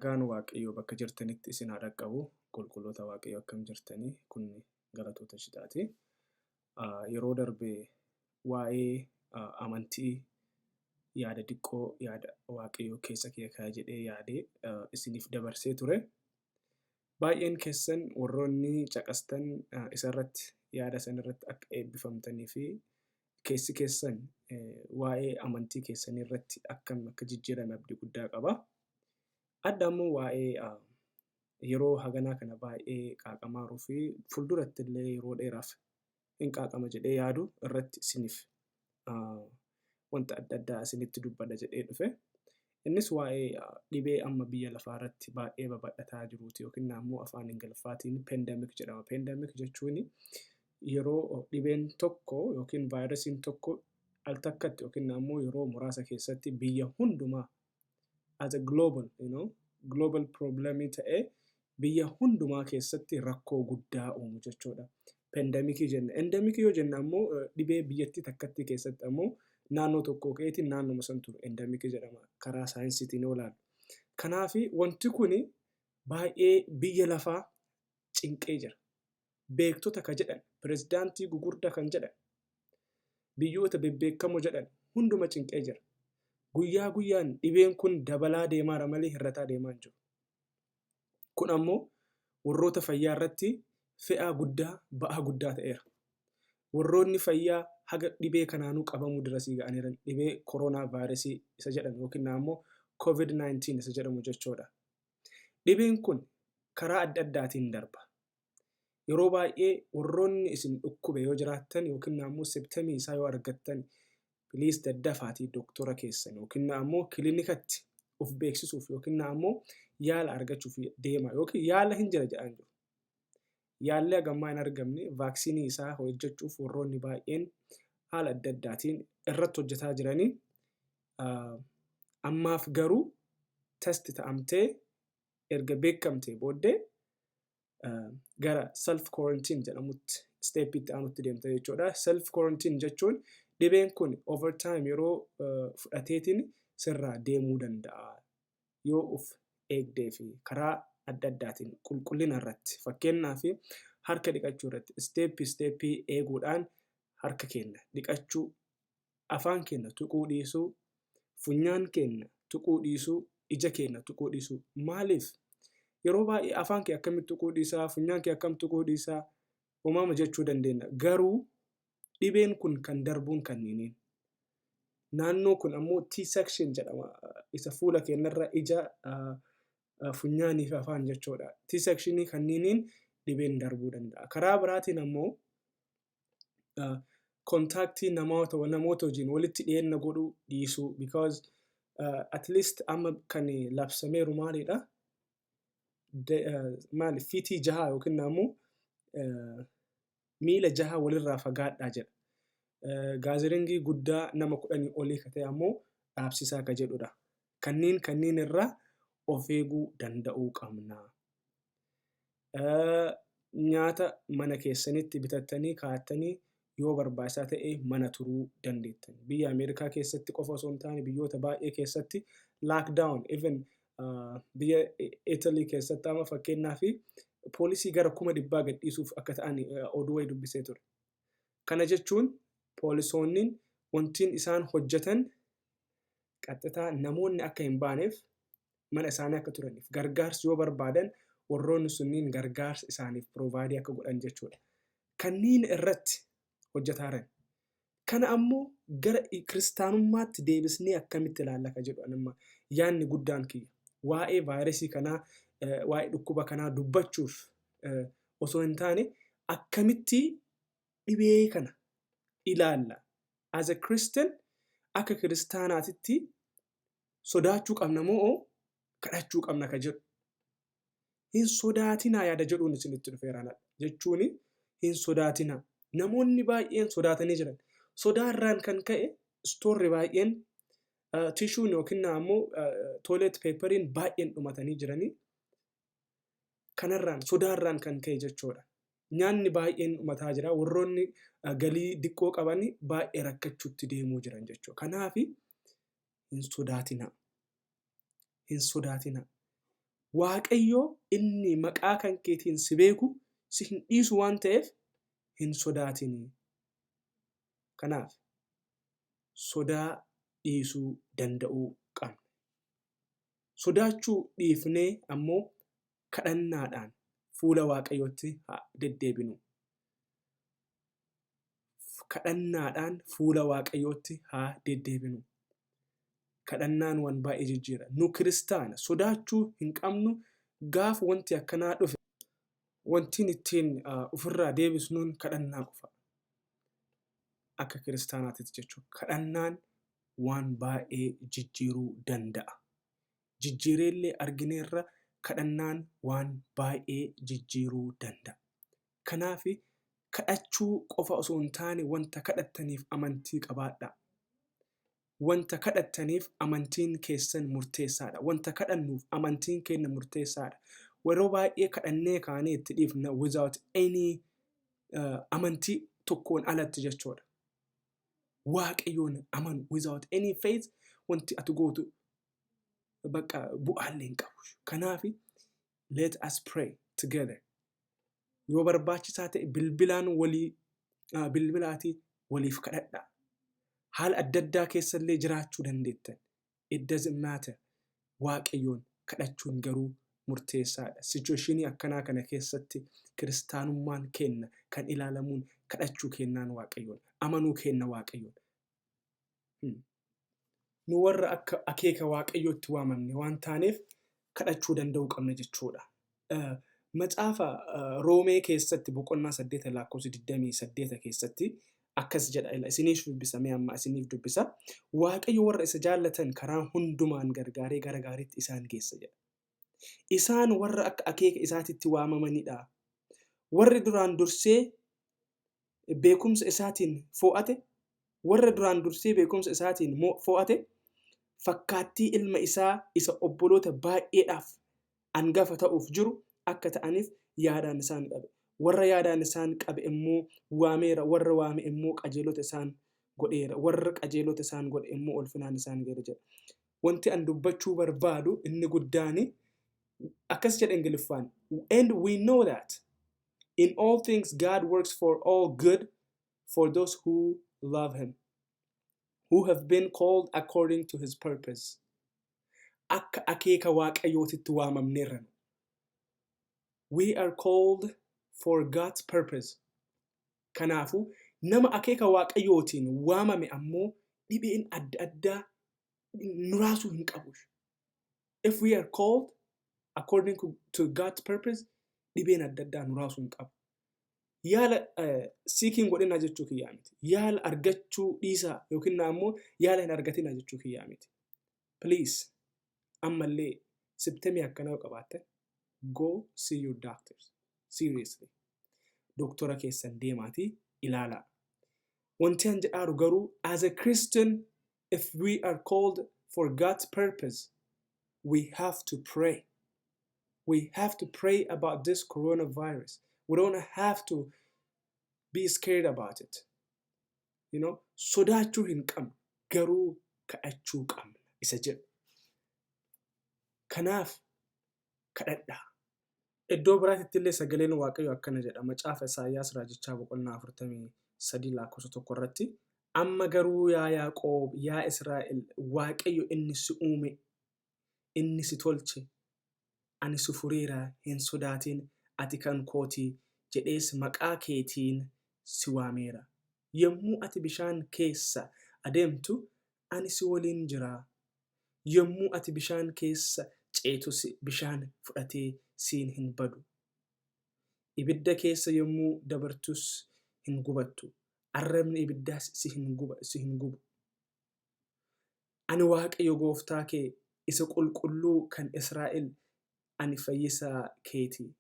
Nagaan Waaqayyoo bakka jirtanitti isin haa dhaqqabu. Qulqulloota Waaqayyoo, akkam jirtanii? Kun galatoota shitaati. Yeroo darbe waa'ee amantii yaada diqqoo yaada Waaqayyoo keessa kee kaa'e jedhee yaadee isiniif dabarsee ture. Baay'een keessan warroonni caqastan isarratti yaada sanarratti akka eebbifamtanii fi keessi keessan waa'ee amantii keessanii irratti akkam akka jijjiirame abdii guddaa qaba. Adda ammoo waa'ee yeroo haganaa kana baay'ee qaaqamaaruu fi fuulduratti illee yeroo dheeraaf hin qaaqama jedhee yaadu irratti isiniif wanta adda addaa isinitti dubbadha jedhee dhufe. Innis waa'ee dhibee amma biyya lafaa irratti baay'ee babal'ataa jiruuti, yookiin ammoo afaan Ingiliffaatiin pandemic jedhama. Pandemic jechuun yeroo dhibeen tokko yookiin vaayirasiin tokko al takkatti yookiin ammoo yeroo muraasa keessatti biyya hundumaa as a global problem ta'ee biyya hundumaa keessatti rakkoo guddaa uumu jechuudha. Pandemicii jenna. Endemicii yoo jenna ammoo dhibee biyyattii takkatti keessatti ammoo naannoo tokko ka'eetiin naannoma san turu endemicii jedhama karaa saayinsiitiin yoo ilaallu. Kanaaf wanti kun baay'ee biyya lafaa cinqee jira. Beektota ka jedhan, pirezidaantii gugurdaa kan jedhan, biyyoota bebbeekamoo jedhan hunduma cinqee jira. Guyyaa guyyaan dhibeen kun dabalaa deemaara malee hir'ataa deemaa hin jiru. Kun ammoo warroota fayyaa irratti fe'aa guddaa, ba'aa guddaa ta'eera. Warroonni fayyaa haga dhibee kanaanuu qabamuu dirasii ga'aniiran, dhibee koronaa vaayirasii isa jedhamu yookiin ammoo COVID-19 isa jedhamu jechuudha. Dhibeen kun karaa adda addaatiin darba. Yeroo baay'ee warroonni isin dhukkube yoo jiraattan yookiin ammoo symptomii isaa yoo argattan, please daddafaatii doktora keessan yookiin ammoo kilinikatti of beeksisuuf yookiin ammoo yaala argachuuf deema, yookiin yaala hin jira jedhaan jiru. Yaalli hagammaa hin argamne, vaaksiinii isaa hojjechuuf warroonni baay'een haala adda addaatiin irratti hojjetaa jiranii, ammaaf garuu test ta'amtee erga beekamtee booddee gara self quarantine jedhamutti, stepiitti aanutti deemta jechuudha. Self quarantine jechuun dhibeen kun over time yeroo fudhateetiin sirraa deemuu danda'a. Yoo of eegdee fi karaa adda addaatiin qulqullina irratti, fakkeenyaaf harka dhiqachuu irratti, stepii stepii eeguudhaan harka keenya dhiqachuu, afaan keenya tuquu dhiisuu, funyaan keenya tuquu dhiisuu, ija keenya tuquu dhiisuu. Maaliif? Yeroo baay'ee afaan kee akkamitti tuquu dhiisaa, funyaan kee akkam tuquu dhiisaa, uumama jechuu dandeenya. Garuu dhibeen kun kan darbuun kanniiniin. Naannoo kun ammoo T-section jedhama. Isa fuula keenyarra ija, funyaanii fi afaan jechuudha. T-sectionii kanniiniin dhibeen darbuu danda'a. Karaa biraatiin ammoo contactii namoota wajjin walitti dhiyeenya godhuu dhiisuu, because at least amma kan labsameeru maalidha? Maali, feetii 6 yookiin ammoo miila 6 walirraa fagaadhaa jedha. Gatheringii guddaa nama 10 olii ka ta'e ammoo dhaabsisaa ka jedhudha. Kanneen irraa of eeguu danda'uu qabna. Nyaata mana keessanitti bitattanii kaa'attanii yoo barbaachisaa ta'e mana turuu dandeettan. Biyya Ameerikaa keessatti qofa osoo hin taane biyyoota baay'ee keessatti lockdown, even biyya Italy keessatti amma fakkeenyaaf poolisii gara 100,000 gadhiisuuf akka ta'an oduu wayii dubbisee ture. Kana jechuun poolisoonni wantiin isaan hojjetan qaxxitaa namoonni akka hin baaneef, mana isaanii akka turaniif, gargaarsi yoo barbaadan warroonni sunniin gargaarsa isaaniif provide akka godhan jechuudha. Kanneen irratti hojjetaa jiran. Kana ammoo gara kiristaanummaatti deebisnee akkamitti ilaalla ka jedhu amma yaadni guddaan kiyya. Waa'ee vaayirasii kanaa, waa'ee dhukkuba kanaa dubbachuuf osoo hin taane, akkamitti dhibee kana ilaalla? As a Christian, akka kiristaanaatitti sodaachuu qabna moo kadhachuu qabna ka jedhu. Hin sodaatinaa yaada jedhuun isinitti dhufeera jechuun, hin sodaatinaa. Namoonni baay'een sodaatanii jiran. Sodaarraan kan ka'e storeri baay'een tissueun yookiin ammoo toilet paperiin baay'een dhumatanii jiranii. Kanarraan, sodaarraan kan ka'e jechuudha. Nyaanni baay'een dhumataa jira. Warroonni galii diqqoo qaban baay'ee rakkachuutti deemuu jiran jechuudha. Kanaaf hin sodaatinaa. Hin sodaatinaa. Waaqayyo inni maqaa kan keetiin si beeku si hin dhiisu waan ta'eef hin sodaatin. Kanaaf sodaa dhiisuu danda'uu qabna. Sodaachuu dhiifnee ammoo kadhannaadhaan fuula Waaqayyootti haa deddeebinu. Kadhannaadhaan fuula Waaqayyootti haa deddeebinu. Kadhannaan waan baay'ee jijjiira. Nu kiristaana sodaachuu hin qabnu. Gaafa wanti akkanaa dhufe, wantiin ittiin ofirraa deebisnuun kadhannaa qofa. Akka kiristaanaatitti jechuudha. Kadhannaan waan baay'ee jijjiiruu danda'a. Jijjiireellee argineerra, kadhannaan waan baay'ee jijjiiruu danda'a. Kanaaf kadhachuu qofa osoo hin taane, wanta kadhattaniif amantii qabaadhaa. Wanta kadhattaniif amantiin keessan murteessaadha. Wanta kadhannuuf amantiin keenya murteessaadha. Yeroo baay'ee kadhannee kaanee itti dhiifna without any amantii tokkoon alatti jechuudha. Waaqayyoon amanu without any faith, wanti ati gootu bakka bu'aallee hin qabu. Kanaaf let us pray together. Yoo barbaachisaa ta'e bilbilaan walii bilbilaatii waliif kadhadhaa. Haala adda addaa keessallee jiraachuu dandeettan. It doesn't matter. Waaqayyoon kadhachuun garuu murteessaadha. Situationii akkanaa kana keessatti kiristaanummaan kenna kan ilaalamuun kadhachuu kennaan Waaqayyoon, amanuu kenna Waaqayyoon. Nu warra akka akeeka Waaqayyootti waamamne waan taaneef kadhachuu danda'uu qabna jechuudha. Macaafa Roomee keessatti boqonnaa 8 lakkoofsa 28 keessatti akkas jedha. Isiniif dubbisamee amma isiniif dubbisa. "Waaqayyo warra isa jaallatan karaa hundumaan gargaaree gara gaariitti isaan geessa" jedha. Isaan warra akka akeeka isaatitti waamamanidha. Warri duraan dursee beekumsa isaatiin fo'ate, warra duraan dursee beekumsa isaatiin fo'ate, fakkaattii ilma isaa isa obboloota baay'eedhaaf angafa ta'uuf jiru akka ta'aniif yaadaan isaan qabe. Warra yaadaan isaan qabe immoo waameera, warra waame immoo qajeelota isaan godheera, warra qajeelota isaan godhe immoo ulfinaan isaan geera jedha. Wanti an dubbachuu barbaadu inni guddaani akkas jedha Ingiliffaan: "And we know that in all things God works for all good for those who love him, who have been called according to his purpose." Akka akeeka Waaqayyootitti waamamneerra. We are called for God's purpose. Kanaafuu nama akeeka Waaqayyootiin waamame ammoo dhibeen adda addaa nu raasuu hin qabu. If we are called according to God's purpose, dhibeen adda addaa nu raasuu hin qabu. Yaala seeking godhinaa jechuu kiyyaa miti. Yaala argachuu dhiisaa yookiin ammoo yaala hin argatinaa jechuu kiyyaa miti. Please, ammallee symptomii akkanaa yoo qabaattan, go see your doctors. Seriously. Doktora keessan deemaatii ilaalaa. Wanti an jedhaaru garuu, as a Christian, if we are called for God's purpose, we have to pray. We have to pray about this coronavirus. We don't have to be scared about it. Sodaachuu hin qabnu, garuu kadhachuu qabna isa jedhu. Kanaaf kadhadhaa. Iddoo biraatitti illee sagaleen Waaqayyo akkana jedha. Macaafa Isaayyaas raajichaa boqonnaa 43 lakkoofsa 1 irratti: "Amma garuu yaa Yaaqoob, yaa Israa'el, Waaqayyo inni si uume, inni si tolche, ani si fureera, hin sodaatin, ati kan kootii jedhees maqaa keetiin si waameera. Yommuu ati bishaan keessa adeemtu ani si waliin jira. Yommuu ati bishaan keessa ceetus bishaan fudhatee siin hin badu. Ibidda keessa yommuu dabartus hin gubattu. Arrabni ibiddaas si hin gubu. Ani Waaqayyo gooftaa kee, isa qulqulluu kan Israa'el, ani fayyisaa keeti"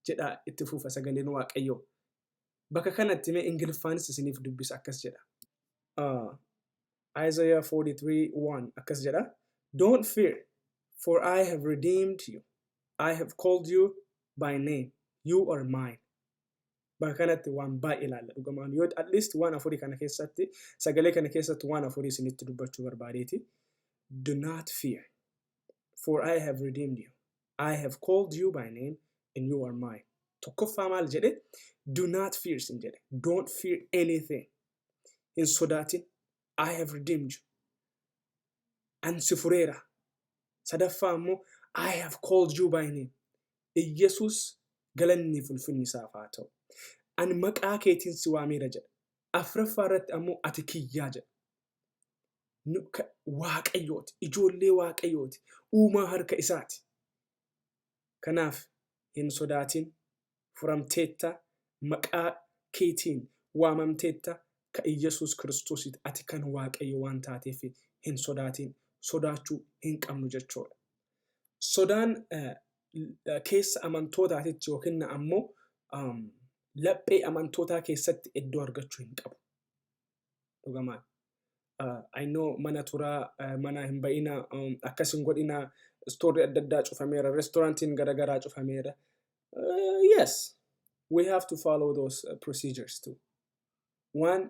jedha itti fufa sagaleen Waaqayyoo. Bakka kanatti mee Ingiliffaanis isiniif dubbisa, akkas jedha. Isaiah 43:1 akkas jedha. "Don't fear, for I have redeemed you. I have called you by name. You are mine." Bakka kanatti waan baay'ee ilaalla dhugumaan, yoo at least waan afurii kana keessatti, sagalee kana keessatti waan afurii isinitti dubbachuu barbaadeeti. Do not fear, for I have redeemed you. I have called you by name and you are mine. Tokkoffaa maal jedhe? Do not fear sin jedhe. Don't fear anything. Hin sodaatin. I have redeemed you. An si fureera. Sadaffaa immoo, I have called you by name. Iyyasuus galanni ulfinni isaaf haa ta'u. Ani maqaa keetiin si waameera jedha. Afuraffaa irratti ammoo ati kiyyaa jedha. Waaqayyooti. Ijoollee Waaqayyooti. Uumaa harka isaati. Kanaaf hin sodaatin. Furamteetta, maqaa keetiin waamamteetta, ka Iyyasuus Kiristoositti ati kan Waaqayyo waan taateef hin sodaatin. Sodaachuu hin qabnu jechuudha. Sodaan keessa amantootaatitti yookiin ammoo laphee amantootaa keessatti iddoo argachuu hin qabu. Dhugamaan. I know, mana turaa, mana hin ba'inaa, akkas hin godhinaa, stoorri adda addaa cufameera, reestooraantiin garaagaraa cufameera. Yes, we have to follow those procedures too. Waan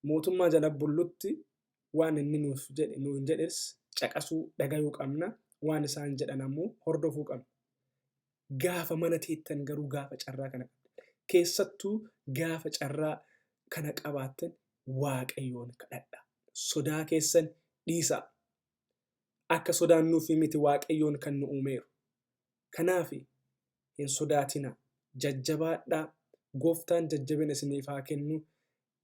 mootummaa jala bullutti waan inni nuuf jedhe nuun jedhes caqasuu dhagayuu qabna. Waan isaan jedhan ammoo hordofuu qabna. Gaafa mana teettan garuu, gaafa carraa kana qabdan, keessattuu gaafa carraa kana qabaattan, Waaqayyoon kadhadha. Sodaa keessan dhiisaa. Akka sodaannuufi miti Waaqayyoon kan nu uumeeru. Kanaaf hin sodaatinaa. Jajjabaadhaa. Gooftaan jajjabina isiniif haa kennu.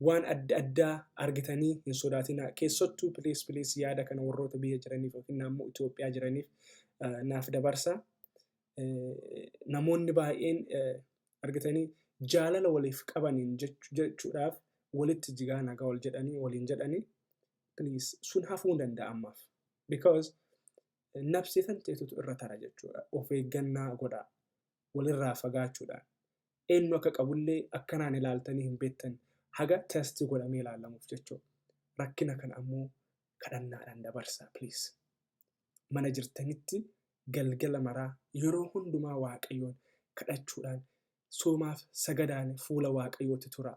Waan adda addaa argitanii hin sodaatinaa. Keessattuu please, please, yaada kana warroota biyya jiraniif yookiin ammoo Itoophiyaa jiraniif naaf dabarsa. Namoonni baay'een argitanii jaalala waliif qabaniin jechuudhaaf walitti jigaa nagaa wal jedhanii waliin jedhanii, please, sun hafuu hin danda'a ammaaf. Because nafsi tan teetutu irra tara jechuudha. Of eeggannaa godhaa. Walirraa fagaachuudhaan. Eenyu akka qabullee akkanaan ilaaltanii hin beektan haga test godhamee ilaalamuuf jechuudha. Rakkina kana ammoo kadhannaadhaan dabarsaa, please. Mana jirtanitti galgala maraa yeroo hundumaa Waaqayyoon kadhachuudhaan, soomaaf sagadaan fuula Waaqayyootti tura.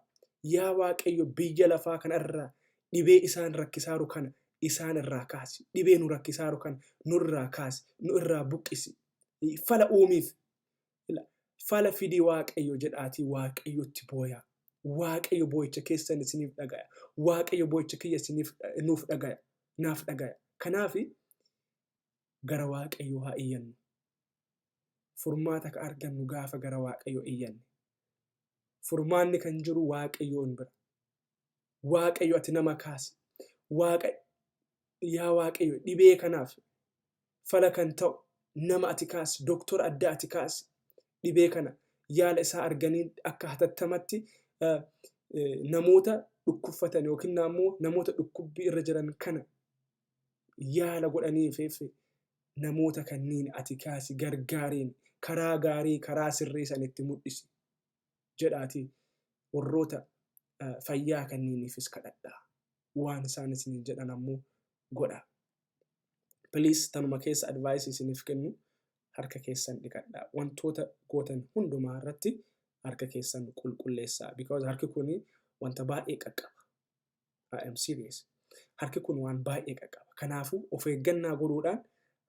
Yaa Waaqayyo, biyya lafaa kanarraa dhibee isaan rakkisaaru kana isaan irraa kaasi. Dhibee nu rakkisaaru kana nurraa kaasi. Nu irraa buqqisi. Fala uumiif. Fala fidii Waaqayyo jedhaatii Waaqayyotti booyaa. Waaqayyo boo'icha keessan isiniif dhagaya. Waaqayyo boo'icha kiyya isiniif nuuf dhagaya. Naaf dhagaya. Kanaaf gara Waaqayyoo haa iyyannu. Furmaata ka argannu gaafa gara Waaqayyoo iyyanne. Furmaanni kan jiru Waaqayyoon bira. Waaqayyo, ati nama kaasi. Waaqa, yaa Waaqayyo, dhibee kanaaf fala kan ta'u nama ati kaasi. Doktora addaa ati kaasi. Dhibee kana yaala isaa arganii akka hatattamatti namoota dhukkubfatan yookiin ammoo namoota dhukkubbii irra jiran kana yaala godhaniif namoota kanneen ati kaasi, gargaariin, karaa gaarii, karaa sirrii sanitti mul'isi jedhaati warroota fayyaa kanneeniifis kadhadhaa. Waan isaan isiniin jedhan ammoo godha. Please, tanuma keessa advice isiniif kennu, harka keessan dhiqadhaa. Wantoota gootan hundumaa irratti harka keessan qulqulleessaa. Because harki kun wanta baay'ee qaqqaba. I am serious. Harki kun waan baay'ee qaqqaba. Kanaafuu of eeggannaa godhuudhaan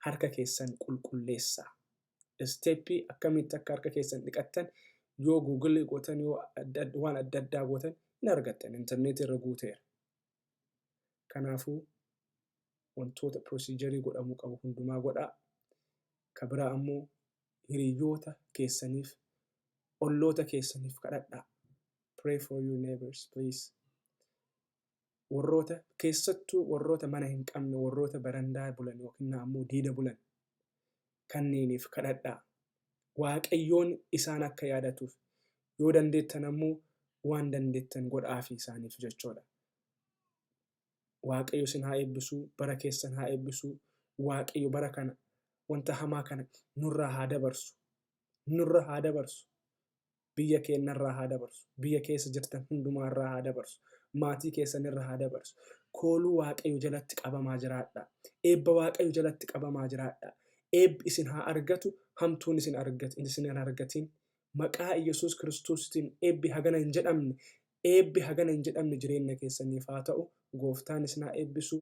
harka keessan qulqulleessaa. Step akkamitti akka harka keessan dhiqattan yoo Google gootan, yoo waan adda addaa gootan hin argattan. Intarneetii irra guuteera. Kanaafuu wantoota procedure godhamuu qabu hundumaa godhaa. Ka biraa ammoo hiriyoota keessaniif, olloota keessaniif kadhadhaa. Pray for your neighbors, please. Warroota, keessattuu warroota mana hin qabne, warroota barandaa bulan yookiin ammoo diida bulan kanneeniif kadhadhaa. Waaqayyoon isaan akka yaadatuuf yoo dandeettan ammoo waan dandeettan godhaafi isaaniif jechuudha. Waaqayyo isin haa eebbisuu, bara keessan haa eebbisuu. Waaqayyo bara kana wanta hamaa kana nurraa haa dabarsu. Nurra haa dabarsu. Biyya keenyarraa haa dabarsu. Biyya keessa jirtan hundumaarraa haa dabarsu. Maatii keessanirra haa dabarsu. Kooluu Waaqayyo jalatti qabamaa jiraadha. Eebba Waaqayyo jalatti qabamaa jiraadha. Eebbi isin haa argatu, hamtuun isin argatu, isin hin argatin. Maqaa Yesuus Kiristoositiin eebbi hagana hin jedhamne, eebbi hagana hin jedhamne jireenya keessaniif haa ta'u. Gooftaan isin haa eebbisu.